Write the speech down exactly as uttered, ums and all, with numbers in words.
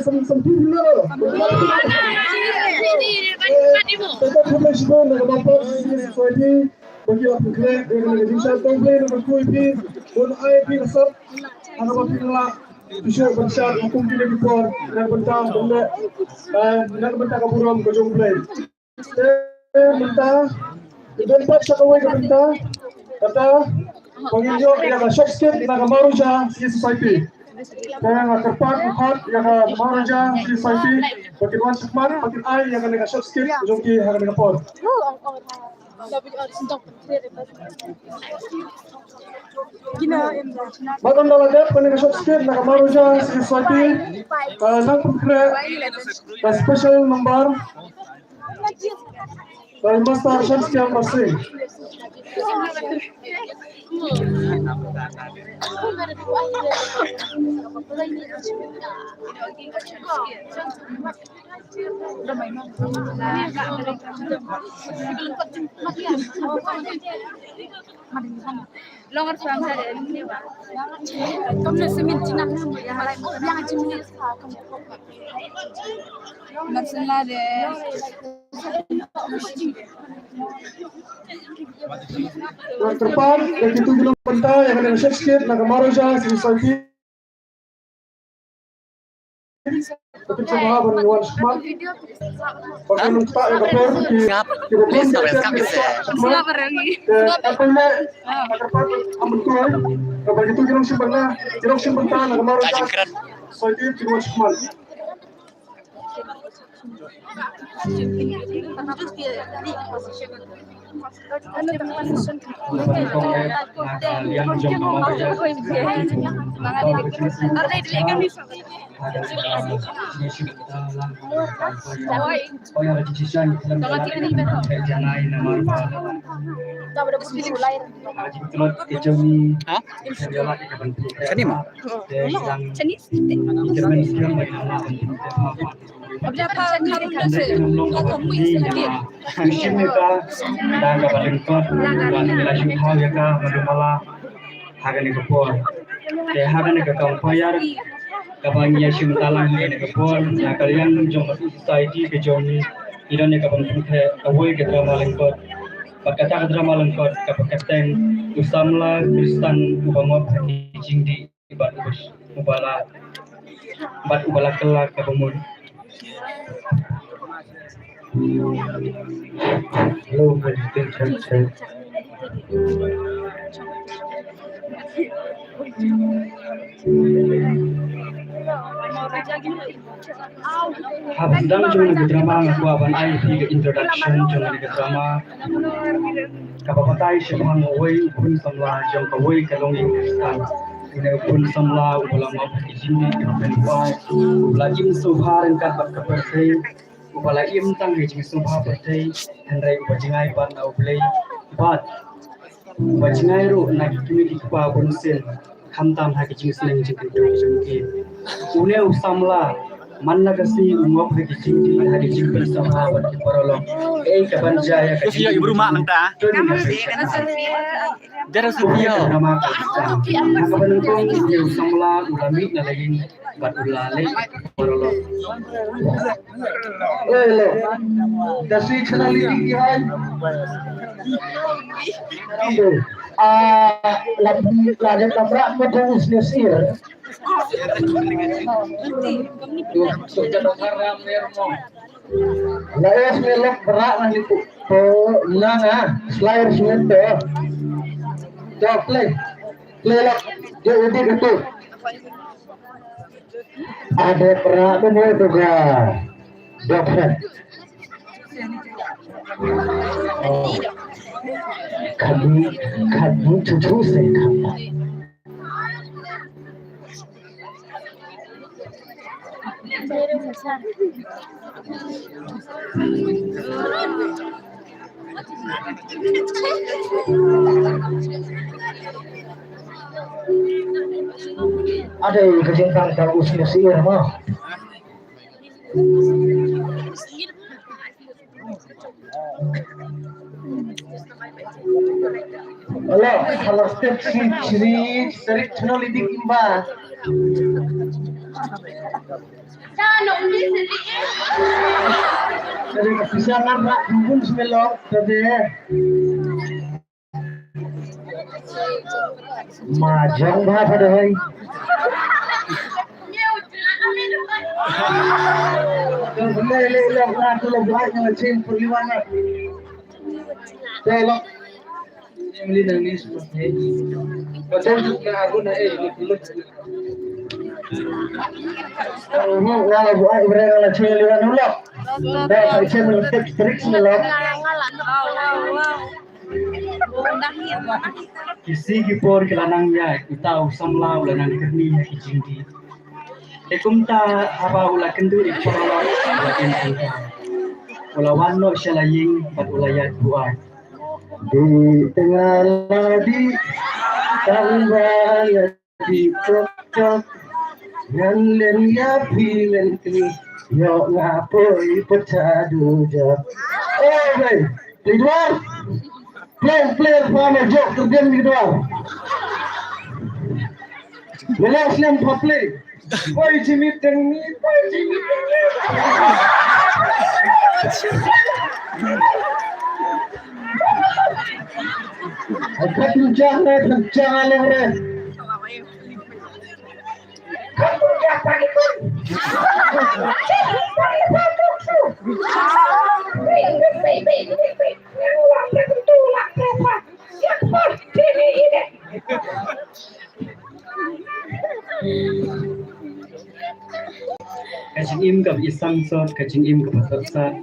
Some, some people know. Thank you, Society. Ba ki la pynkreh ïa kane ka jingshad. Khublei ïa phi. Bun ai phi ka sap ha kaba phi la pynshad ban shad ha kum kine ki por na ka bynta ban leh, eh, na ka bynta ka burom ka jong U Blei. Te mynta, te mynta sa kawei ka bynta, kata ba ngin ïoh ïa ka short skit na ka Maruja Civil Society. Te nga kyrpad khot ïa ka Maruja Civil Society ba kin wan shakhmat, ba kin ai ïa kane ka short skit jong ki ha kane ka por. Bad ynda la dep kane ka short skit na ka Maruja Civil Society, ka nang pynkhreh ka special number ka Master Shamsial Marsing. Ngan kyrpad ïa kito ki nongpynbna ïa kane ka short skit na ka Maruja Civil Society. Ka pynshong bha ban wan shakhmat. Ba kan nang ktah ïa ka por ki, ki ba bun ki ba wan shakhmat. Te ka pynleh ka kyrpad ban pyntuh kaba kito ki nongshim bynta, ki nongshim bynta na ka Maruja Society kin wan shakhmat. Ha? Kane ma? Ngi shim ïa ka da kaba lyngkot, ba ngi la shu thaw ïa ka ha ka por. Te ha kane ka campfire kaba ngi ïa shim talang ha kane ka por, na ka liang jong ka Society ka jong ngi, ngi don ïa ka ban pyntheh kawei ka drama lyngkot. Bad kata ka drama lyngkot kaba kyrteng U Samla Khristan Uba Ngop ha ki Jingdih. Bad uba, uba la, bad uba la kylla kaba mut. Hello, my distinguished friends. Haba sdang jong kane ka drama nga kwah ban ai ïa phi ka introduction jong kane ka drama. Kaba batai shaphang uwei u khun samla jong kawei ka longïing Khristan. Une u khun samla uba la map ha ki jingdih kiba pynpait, uba la im sngewbha ryngkat bad ka pyrthei, uba la im tang ha ki jingsngewbha pyrthei, hynrei uba jngai pat na U Blei bad uba jngai ruh na ki kmie ki kpa bunsien, khamtam ha ki jingsneng jingkyntu jong ki. Une u samla, man la ka sngi u ngop ha ki jingdih, ha ki jingpynsngewbha bad ki paralok. Ei ka ban jia ïa ka jingdih. Dara sa ïa. Ha kaba nyngkong une u samla u la mih na la ïing bad u la leit paralok. Hello. Dasi channel ini hai. Ah, la la jam tabrak ko tu isne sir. La es me lok brak na ni tu. To nanga slide sini to. To play. Play lok. Dia edit itu. Ada pernah tu ni tu ga. Dokter. Kami, kami cucu saya kata. Ada yang kerja tentang usnya sihir mah. Alo, hala step sri sri sri channel idik imba. Sri ka pisa ngan rak kumbun semelok tadi. Majang ba pada hai. Dei le le na tu lo ba na chin perliwana. Dei lo. Ni meli nang ni semua ni. Betul tu na aku na eh ni kulit. Ngala buat ibrang ngala chin liwana lo. Dei, chin trik trik ni lo. Ki sngi ki por ki la nang ïaid, uta u samla u la nang kyrni ha ki jingdih. Te kumta haba u la kynduh ïa ki paralok, u la kynduh. U la wan noh sha la ïing bad u la ïaid buaid. Dih tang la dih, tang ba la dih tok tok. Ngan lem ïa phi men kri, ïoh nga poi pyrta dujok. Alright. Ti dwar. Play, play, pa ma jok terdiam di dwar. Lelak slem pa play. Poi jimit deng ni, poi jimit deng ni. Ai, kat tu jang, kat tu jang, aleng re. Ka jingim kaba isang sot, ka jingim kaba sot sat.